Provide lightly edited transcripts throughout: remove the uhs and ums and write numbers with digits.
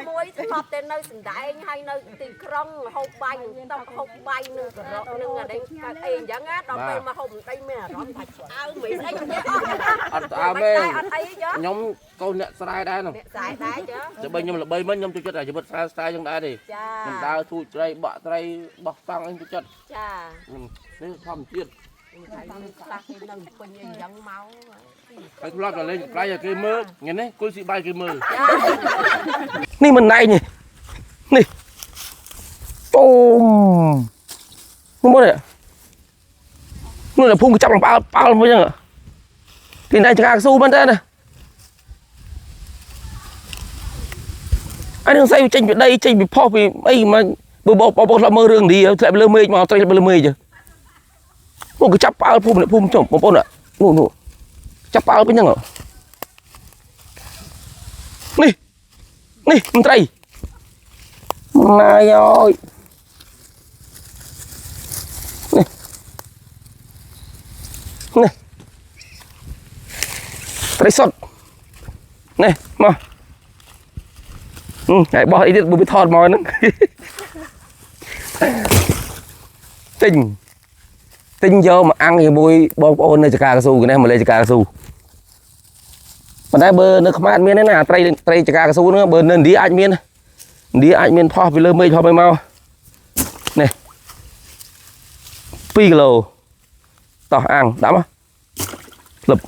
មួយធ្លាប់តែនៅសំដែងហើយនៅទីក្រុងហូបបាយនឹងតុកហូបបាយនឹងក្រកនឹងអីកើតអីអញ្ចឹងណាដល់ពេលមកហូបដីមានអារម្មណ៍ថាឆ្អើមមិនស្អីទេអត់ អត់ស្អើមទេ អត់អីចុះ ខ្ញុំកូនអ្នកស្រែដែរនោះ អ្នកស្រែដែរចុះ តែបើខ្ញុំល្បីមិនខ្ញុំចូលចិត្តអាជីវិតស្រែស្រែយ៉ាងដែរទេ ចា ខ្ញុំដើរទូចត្រីបក់ត្រីបោះតង់អីចូលចិត្ត ចា នេះធម្មជាតិ ខ្លះគេនៅពេញអីអញ្ចឹងមក ហើយធ្លាប់តែលេងប្រៃឲ្យគេមើលថ្ងៃនេះគុយស៊ីបាយគេមើល នេះមិនណៃនេះនេះអូមកនេះនោះតែភូមិចាប់លំផ្អើលផ្អើលមួយហ្នឹងទីណៃចកាស៊ូមែនតើណាអានេះស្អីចេញពីដីចេញពីផុសពីអីមកបើបងបងធ្លាប់មើលរឿងនេះធ្លាប់លើមេឃមកត្រីលើមេឃមកគេចាប់ផ្អើលភូមិភូមិចុះបងប្អូននោះនោះចាប់ផ្អើលពេញហ្នឹងនេះនេះមន្ត្រី ម៉ាយអើយនេះនេះត្រីសុតនេះមកហើយបោះអីទៀតបុបថតមកហ្នឹងទិញទិញយកមកអាំងជាមួយបងប្អូននៅចកាកស៊ូគេនេះមកលេចកាកស៊ូប៉ុន្តែបើនៅខ្មែរអត់មានទេណាត្រីត្រីចកាកស៊ូហ្នឹងបើនៅឥណ្ឌាអាចមានណា ឥណ្ឌាអាចមានផុសពីលើមេឃផុសไปមកនេះ2គីឡូតោះអាំងដាក់មកលឹប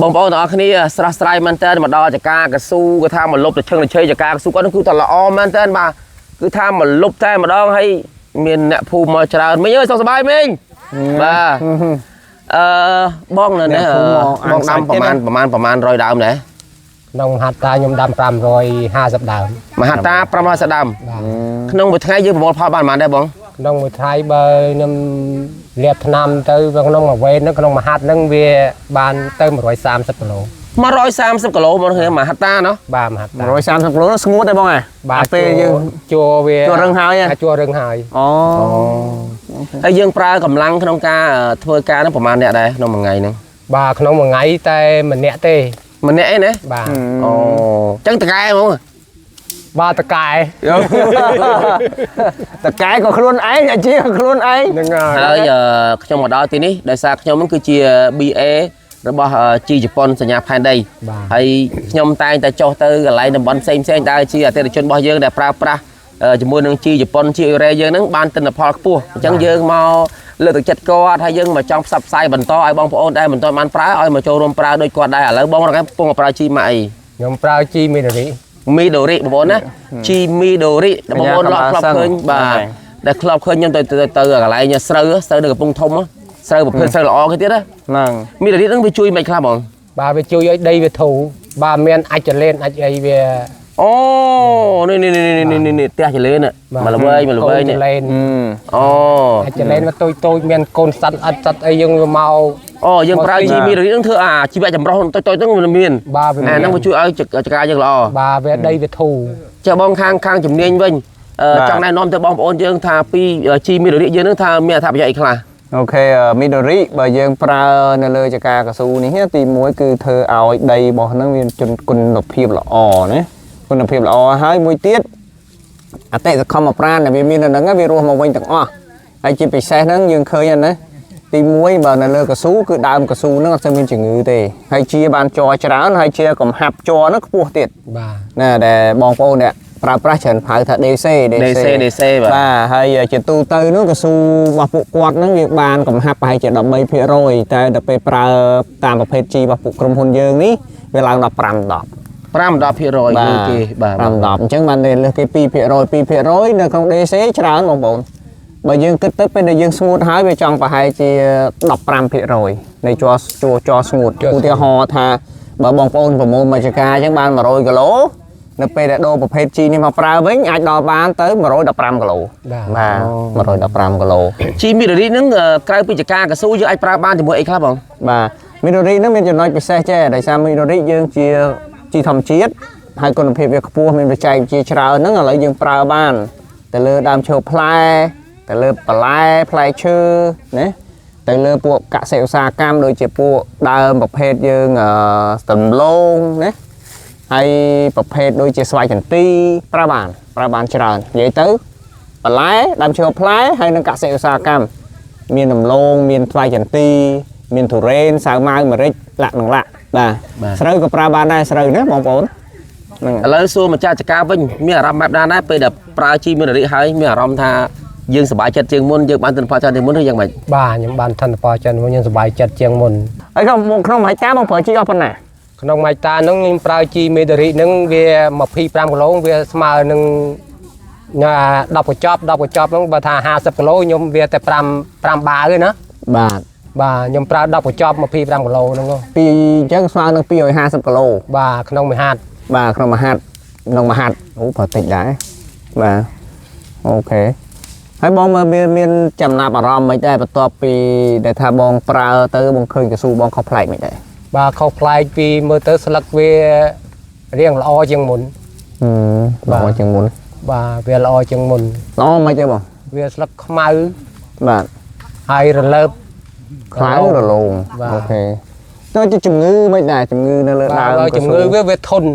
បងប្អូនទាំងអស់គ្នាស្រស់ស្រាយមែនតើមកដល់ចកាកស៊ូគឺថាមកលុបទៅឈឹងទៅឆេចកាកស៊ូគាត់នោះគឺតែល្អមែនតើបាទគឺថាមកលុបតែម្ដងហើយមានអ្នកភូមិមកច្រើនមីងអើយសុខសប្បាយមីងបាទអឺបងនៅនេះបងដាំប្រហែលប្រហែលប្រហែល100ដើមដែរ ក្នុងមហត្តាខ្ញុំដាំ550ដើម មហត្តា550ដើម បាទ ក្នុងមួយថ្ងៃយើងប្រមូលផលបានប៉ុន្មានដែរបង ក្នុងមួយថ្ងៃបើខ្ញុំលាបថ្នាំទៅវាក្នុងមួយវេនហ្នឹងក្នុងមហាត់ហ្នឹងវាបានទៅ130គីឡូ 130គីឡូមកគ្នាមហត្តាណោះ បាទមហត្តា 130គីឡូស្ងួតទេបងហ៎ បាទ ពេលយើង ជួវា ជួរឹងហើយហ៎ ជួរឹងហើយ អូ ហើយយើងប្រើកម្លាំងក្នុងការធ្វើការហ្នឹងប្រហែលអ្នកដែរក្នុងមួយថ្ងៃហ្នឹង បាទក្នុងមួយថ្ងៃតែម្នាក់ទេ ម្នាក់ឯណា បាទ អូចឹងតកែហ្មង បាទតកែ តកែក៏ខ្លួនឯងអាជាក៏ខ្លួនឯង ហ្នឹងហើយ ហើយខ្ញុំមកដល់ទីនេះដោយសារខ្ញុំហ្នឹងគឺជា BA របស់ជីជប៉ុនសញ្ញាផែនដី បាទ ហើយខ្ញុំតែងតែចុះទៅកន្លែងតំបន់ផ្សេងផ្សេងដែលជាអតិថិជនរបស់យើងដែលប្រើប្រាស់ជាមួយនឹងជីជប៉ុនជីអ៊ូរ៉េយើងហ្នឹងបានទិន្នផលខ្ពស់អញ្ចឹងយើងមកលើកទឹកចិត្តគាត់ហើយយើងមកចង់ផ្សព្វផ្សាយបន្តឲ្យបងប្អូនដែលមិនទាន់បានប្រើឲ្យមកចូលរួមប្រើដូចគាត់ដែរឥឡូវបងរកកំពុងប្រើជីម៉ាក់អី ខ្ញុំប្រើជីមីដូរី មីដូរីបងប្អូនណាជីមីដូរីបងប្អូនធ្លាប់ធ្លាប់ឃើញបាទដែលធ្លាប់ឃើញខ្ញុំទៅទៅកន្លែងស្រូវស្រូវនៅកំពង់ធំស្រូវប្រភេទស្រូវល្អគេទៀតណា ហ្នឹង មីដូរីហ្នឹងវាជួយមិនខ្លះបង បាទវាជួយឲ្យដីវាធូរបាទមានអាចចលេនអាចអីវា អូនេះនេះនេះនេះនេះផ្ទះចលេនមកល្វើយមកល្វើយនេះ ចលេន អូ អាចចលេនវាតូចតូចមានកូនសត្វអត់សត្វអីយើងវាមក អូយើងប្រើជីមីដូរីហ្នឹងធ្វើអាជីវៈចម្រុះតូចតូចហ្នឹងវាមាន បាទវា អាហ្នឹងវាជួយឲ្យចកាយើងល្អ បាទវាដីវាធូរ ចេះបងខាងខាងជំនាញវិញចង់ណែនាំទៅបងប្អូនយើងថាពីជីមីដូរីយើងហ្នឹងថាមានអត្ថប្រយោជន៍អីខ្លះ អូខេមីដូរីបើយើងប្រើនៅលើចកាកស៊ូនេះទី1គឺធ្វើឲ្យដីរបស់ហ្នឹងមានគុណភាពល្អណាគុណភាពល្អហើយមួយទៀតអតិសកម្មប្រាណដែលវាមាននៅហ្នឹងវារស់មកវិញទាំងអស់ហើយជាពិសេសហ្នឹងយើងឃើញណាទី1បើនៅលើកស៊ូគឺដើមកស៊ូហ្នឹងអត់សូវមានជំងឺទេហើយជាបានជ័រច្រើនហើយជាកំហាប់ជ័រហ្នឹងខ្ពស់ទៀត បាទ ណាដែលបងប្អូនអ្នកប្រើប្រាស់ច្រើនហៅថា DC DC DC បាទ បាទហើយជាទូទៅនោះកស៊ូរបស់ពួកគាត់ហ្នឹងវាបានកំហាប់ប្រហែលជា13%តែដល់ពេលប្រើតាមប្រភេទ G របស់ពួកក្រុមហ៊ុនយើងនេះវាឡើងដល់5 10 5 10%លើគេបាទ 5 10អញ្ចឹងបានលើសគេ2% 2%នៅក្នុង DC ច្រើនបងប្អូនបើយើងគិតទៅពេលដែលយើងស្ងួតហើយវាចង់ប្រហែលជា15%នៃជ័រជ័រស្ងួតឧទាហរណ៍ថាបើបងប្អូនប្រមូលមួយចកាអញ្ចឹងបាន100គីឡូនៅពេលដែលដូរប្រភេទ G នេះមកប្រើវិញអាចដល់បានទៅ115គីឡូ បាទ បាទ115គីឡូ ជីមីដូរីហ្នឹងក្រៅពីចកាកស៊ូយើងអាចប្រើបានជាមួយអីខ្លះបង បាទមីដូរីហ្នឹងមានចំណុចពិសេសចេះដោយសារមីដូរីយើងជាជីធម្មជាតិហើយគុណភាពវាខ្ពស់មានបច្ចេកវិទ្យាច្រើនហ្នឹងឥឡូវយើងប្រើបានទៅលើដើមឈើផ្លែទៅលើបន្លែផ្លែឈើណាទៅលើពួកកសិឧស្សាហកម្មដូចជាពួកដើមប្រភេទយើងដំឡូងណា ហើយប្រភេទដូចជាស្វាយចន្ទីប្រើបានប្រើបានច្រើននិយាយទៅបន្លែដើមឈើផ្លែហើយនិងកសិឧស្សាហកម្មមានដំឡូងមានស្វាយចន្ទីមានទុរេនសាវម៉ាវម្រេចលាក់និងលាក់បាទស្រូវក៏ប្រើបានដែរស្រូវណាបងប្អូនហ្នឹង ឥឡូវសួរម្ចាស់ចការវិញមានអារម្មណ៍បែបណាដែរពេលដែលប្រើជីមានរីហើយមានអារម្មណ៍ថាយើងសប្បាយចិត្តជាងមុនយើងបានទិន្នផលច្រើនជាងមុនឬយ៉ាងម៉េច បាទខ្ញុំបានថនផលច្រើនមុនខ្ញុំសប្បាយចិត្តជាងមុន ហើយក្នុងក្នុងមួយហិកតាបងប្រើជីអស់ប៉ុណ្ណា ក្នុងមួយហិកតាហ្នឹងខ្ញុំប្រើជីមេដរីហ្នឹងវា25គីឡូវាស្មើនឹង10កញ្ចប់10កញ្ចប់ហ្នឹងបើថា50គីឡូខ្ញុំវាតែ5បាវទេណា បាទ បាទខ្ញុំប្រើ10កញ្ចប់25គីឡូហ្នឹង ពីអញ្ចឹងស្មើនឹង250គីឡូ បាទក្នុងមួយហាត់ បាទក្នុងមួយហាត់ក្នុងមួយហាត់អូប្រើតិចដែរបាទ OK ហើយបងមើលមានចំណាប់អារម្មណ៍មិនដែរបន្ទាប់ពីដែលថាបងប្រើទៅបងឃើញកស៊ូបងខុសប្លែកមិនដែរ បាទខុសប្លែកពីមើលទៅស្លឹកវារៀងល្អជាងមុន ល្អជាងមុន បាទវាល្អជាងមុន ល្អមិនទេបង វាស្លឹកខ្មៅ បាទ ហើយរលើប ខ្មៅរលោង OK ទៅជាជំងឺមិនដែរជំងឺនៅលើដើម ជំងឺវាធន់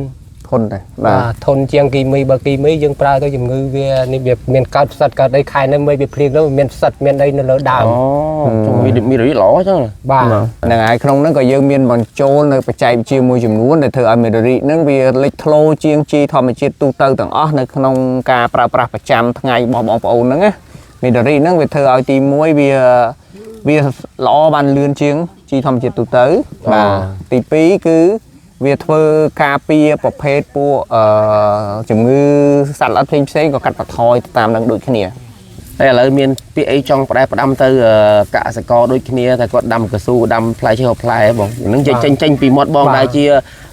ធន់ដែរបាទ ធន់ជាងគីមីបើគីមីយើងប្រើទៅជំងឺវានេះវាមានកើតផ្សិតកើតអីខែនេះមិនវាភ្លៀងទៅមានផ្សិតមានអីនៅលើដើម អូមានមានរីល្អចឹង បាទ ហ្នឹងហើយក្នុងហ្នឹងក៏យើងមានបញ្ចូលនៅបច្ចេកវិទ្យាមួយចំនួនដែលធ្វើឲ្យមេរីហ្នឹងវាលេចធ្លោជាងជីធម្មជាតិទូទៅទាំងអស់នៅក្នុងការប្រើប្រាស់ប្រចាំថ្ងៃរបស់បងប្អូនហ្នឹងណាមេរីហ្នឹងវាធ្វើឲ្យទី1វាល្អបានលឿនជាងជីធម្មជាតិទូទៅបាទទី2គឺវាធ្វើការពារប្រភេទពួកជំងឺសត្វល្អិតផ្សេងៗក៏កាត់បន្ថយទៅតាមនឹងដូចគ្នា ហើយឥឡូវមានពាក្យអីចង់ផ្ដែផ្ដាំទៅកសិករដូចគ្នាតែគាត់ដាំកស៊ូដាំផ្លែឈើផ្លែបងហ្នឹងចេញចេញពីមាត់បងដែលជា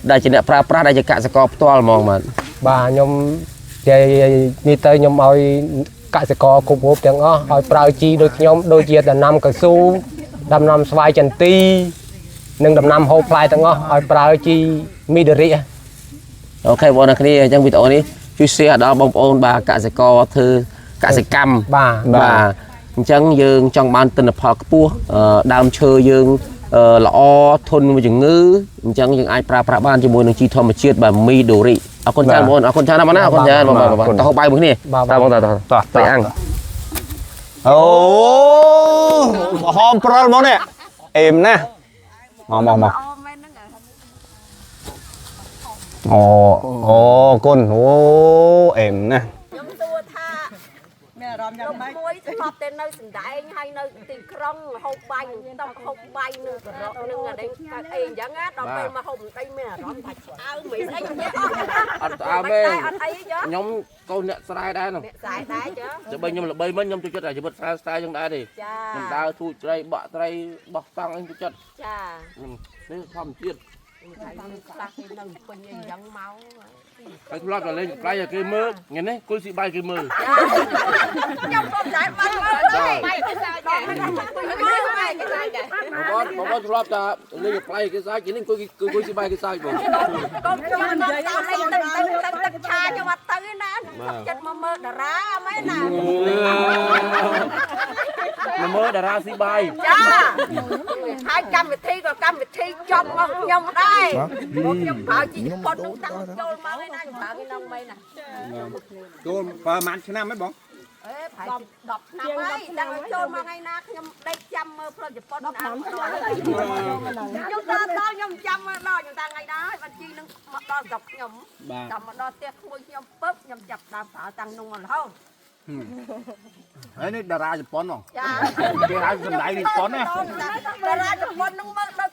អ្នកប្រើប្រាស់ដែលជាកសិករផ្ទាល់ហ្មងបាទ បាទខ្ញុំនិយាយនេះទៅខ្ញុំឲ្យកសិករគ្រប់រូបទាំងអស់ឲ្យប្រើជីដូចខ្ញុំដូចជាដំណាំកស៊ូដំណាំស្វាយចន្ទីនិងដំណាំហូបផ្លែទាំងអស់ឲ្យប្រើជីមីដេរី OK បងប្អូនអ្នកគ្នាអញ្ចឹងវីដេអូនេះជួយ share ដល់បងប្អូនបាទកសិករធ្វើកសិកម្ម បាទ បាទអញ្ចឹងយើងចង់បានទិន្នផលខ្ពស់ដើមឈើយើងល្អធន់មួយជំងឺអញ្ចឹងយើងអាចប្រើប្រាស់បានជាមួយនឹងជីធម្មជាតិបាទមីដូរីអរគុណច្រើនបងប្អូនអរគុណច្រើនណាស់បងណាអរគុណច្រើនបងបាទតោះហូបបាយមួយគ្នាបាទបងតោះ តោះ ទៅអាំង អូហមព្រុលមកនេះអេមណាស់មកមកអូអូគុណអូអេមណាស់ ខ្ញុំសួរថាមានអារម្មណ៍យ៉ាងម៉េចមួយធ្លាប់តែនៅសណ្ដែងហើយនៅទីក្រុងហូបបាយនឹងតុហូបបាយនឹងក្រកនឹងអីកើតអីអញ្ចឹងណាដល់ពេលមកហូបដីមានអារម្មណ៍ថាឆ្អើមិនស្អីខ្ញុំ អត់ឆ្អើទេ អត់អីចុះ ខ្ញុំកូនអ្នកស្រែដែរនោះ អ្នកស្រែដែរចុះ ទៅបីខ្ញុំល្បីមិនខ្ញុំចូលចិត្តអាជីវិតស្រែស្រែចឹងដែរទេខ្ញុំដើរទូចត្រីបក់ត្រីបោះតង់អីចូលចិត្ត ចា នេះធម្មជាតិ ខ្លះគេនៅពេញអីចឹងមក ហើយធ្លាប់តែលេងកំប្លែងឲ្យគេមើលថ្ងៃនេះគុលស៊ីបាយគេមើល ខ្ញុំក៏ដែរបានមើលដែរបាយគេសើចដែរបាយគេសើចដែរ បងបងបងធ្លាប់តែលេងកំប្លែងគេសើចគេនេះអង្គុយស៊ីបាយគេសើចបង កុំខ្ញុំមិននិយាយទៅទៅទឹកឆាខ្ញុំអត់ទៅណាចិត្តមកមើលតារាមែនណា មកមើលតារាស៊ីបាយ ចាហើយកម្មវិធីក៏កម្មវិធីចប់មកខ្ញុំដែរខ្ញុំប្រើជីជប៉ុននោះតាំងចូលមកឯណាខ្ញុំប្រើក្នុងមែនណា ចូលប្រហែលឆ្នាំហ៎បង អេប្រហែល10ឆ្នាំហើយតាំងចូលមកថ្ងៃណាខ្ញុំដេកចាំមើលផ្លូវជប៉ុនណាខ្ញុំតដល់ខ្ញុំចាំមើលដល់ខ្ញុំតាថ្ងៃណាហើយបានជីនឹងមកដល់ស្រុកខ្ញុំដល់មកដល់ផ្ទះក្មួយខ្ញុំពឹបខ្ញុំចាប់ដើមប្រើតាំងនោះមករហូត ហើយនេះតារាជប៉ុនហ៎ ចា គេហៅសម្ដែងជប៉ុនណា តារាជប៉ុននោះមើលដូច